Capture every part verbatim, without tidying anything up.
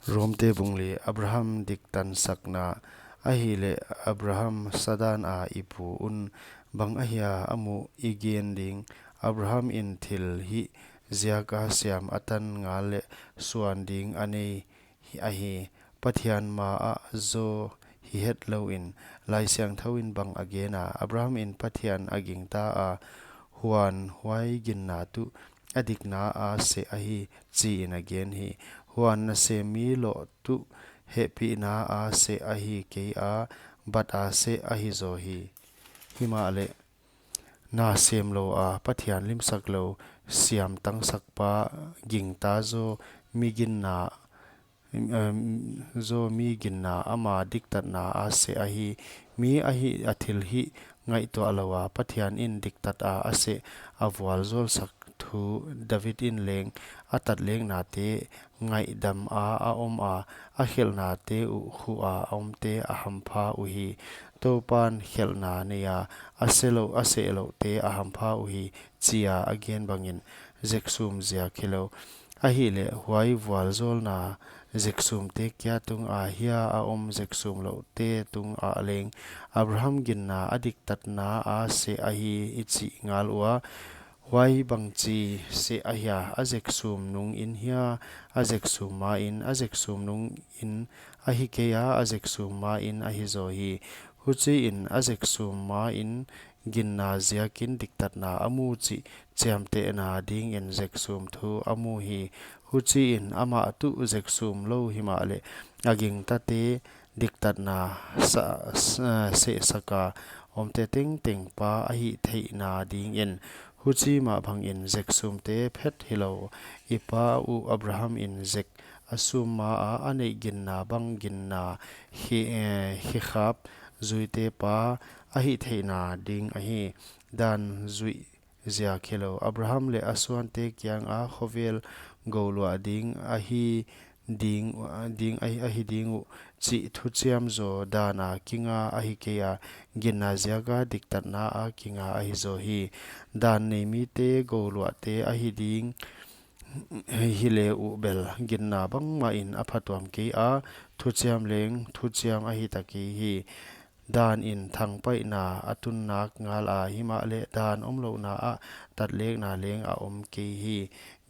Romte bung li. Abraham diktansakna. Ahihleh Abraham sadan a i pu un bang ahia a muh i gen ding? Abraham in thil hih ziak a siam a tan ngal leh suan ding a nei hi ahi. Pathian ma ah zaw hi het lou in, Laisiangthou in bang a gen a, Abraham in Pathian a gingta a, huan huai ginna tuh a dikna a seh ahi, chi in a gen hi. Huan nasem mi loh tuh hehpihna a seh ahi kei a, bat a seh ahi zaw hi. Himahleh, na sem lou a Pathian limsak lou, siam tangsakpa gingta zaw mi ginna, em, zaw mi ginna ama diktatna a seh ahi. Mi ahi a thil hih ngaihtuah lou a Pathian in diktat a a seh a vualzawlsak thu David in leng a tatleknate ngaihdam a a om a, a khelhnate uh khuh a a omte a hampha uhi. Toupan khelhna nei a, a seh lou, a seh louhte a hampha uhi, chi a a gen bangin zeksum ziak hilou. Ahihleh huai vualzawlna zeksumte kia tung a hia a om zeksum louhte tung ah leng Abraham ginna a diktatna a seh ahi i chih ngal ua. Huai bangchi seh ahia, a zeksum nung in hia, a zeksum ma in, a zeksum nung in ahi kei a, a zeksum ma in ahi zaw hi. Huchiin a zeksum ma in ginna ziakin diktatna a mu chih chiamtehna dingin zeksum thu a mu hi. Huchiin amah tuh zeksum lou himahleh a gingtate diktatna sa-, sa-, sehsak a omte tengteng pa ahih theihna dingin. Huchi mah bangin zeksumte phet hilou i pa uh Abraham in zek a sum ma a a neih ginna bang ginna hi, eh, hikhap zuite pa ahih theihna ding ahi. Dan zuih ziak hilou. Abraham leh a suante kiang a khovel gouluah ding ahi ding, ding ahi, ahi ding uh chih thuchiam zaw dan a kinga ahi kei a, ginna ziak a diktatna a kinga ahi zaw hi. Dan nei mite gouluahte ahi ding hi le uh bel ginna bangmah in a phatuam kei a, thuchiam leng thuchiam ahi ta kei hi. Dan in thangpaihna a tun nak ngal a, himahleh dan omlouhna ah tatlekna leng a om kei hi.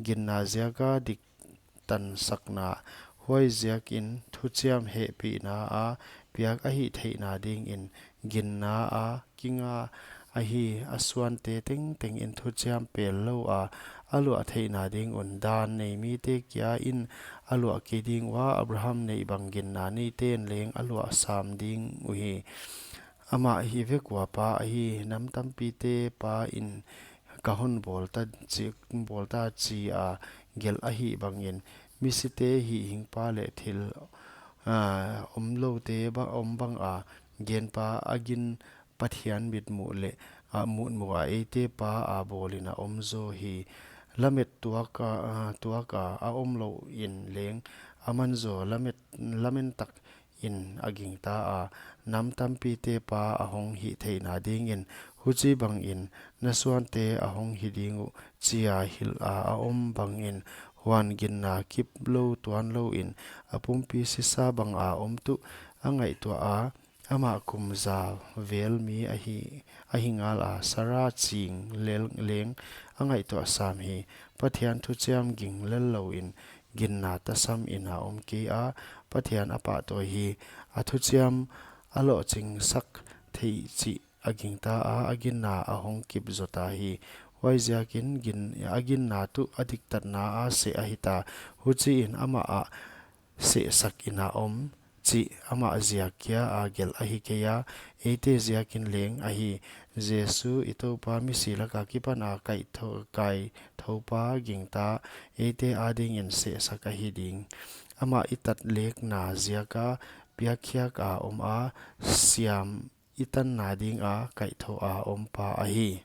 Ginna ziak a diktansakna. Huaiziakin thuchiam hehpihna a piak ahih theihna dingin ginna a kinga ahi. A suante tengteng in thuchiam pel lou a a luah theihna ding un dan nei mite kia in a luah kei ding ua, Abraham neih bang ginna neiten leng a luah sam ding uhi. Amah hi vek ua pa ahi, nam tampite pa in ka hon bawl ta chi, bawl ta chi a gelh ahih bangin, misite hihhingpa leh thil, ah, omloute ba-, om bang a genpa a gin Pathian mitmuh leh a mutmuh a eite pa a bawlin a om zaw hi. Lamet tuak a, ah, tuak a, a omlouh in leng aman zaw lamet, lamen tak in a gingta a, nam tampite pa a hong hih theihna dingin, huchibangin na suante a hong hi ding uh, chi a hilh a a om bangin, huan ginna kiplou tuanlou in a pumpi sisa bang a om tuh a ngaihtuah a, amah kum za vel mi ahi, ahi ngal a, Sara ching lel-, leng a ngaihtuah sam hi. Pathian thuchiam ging lel lou in ginna tasam in a om kei a, Pathian a pahtawi hi. A thuchiam a lohchingsak theih chih a gingta a, a ginna a hong kip zota hi. Huaiziakin gin-, a ginna tuh a diktatna a seh ahi ta. Huchiin amah a sehsak in a om chih amah ziak kia a gelh ahi kei a, eite ziakin leng ahi. Jesu i Toupa misi lak a kipan a kaitho-, kaithoupa gingta eite adingin sehsak ahi ding. Amah i tatlekna ziak a piakkhiak a om a, siam i tanna ding a kaithou a om pa ahi.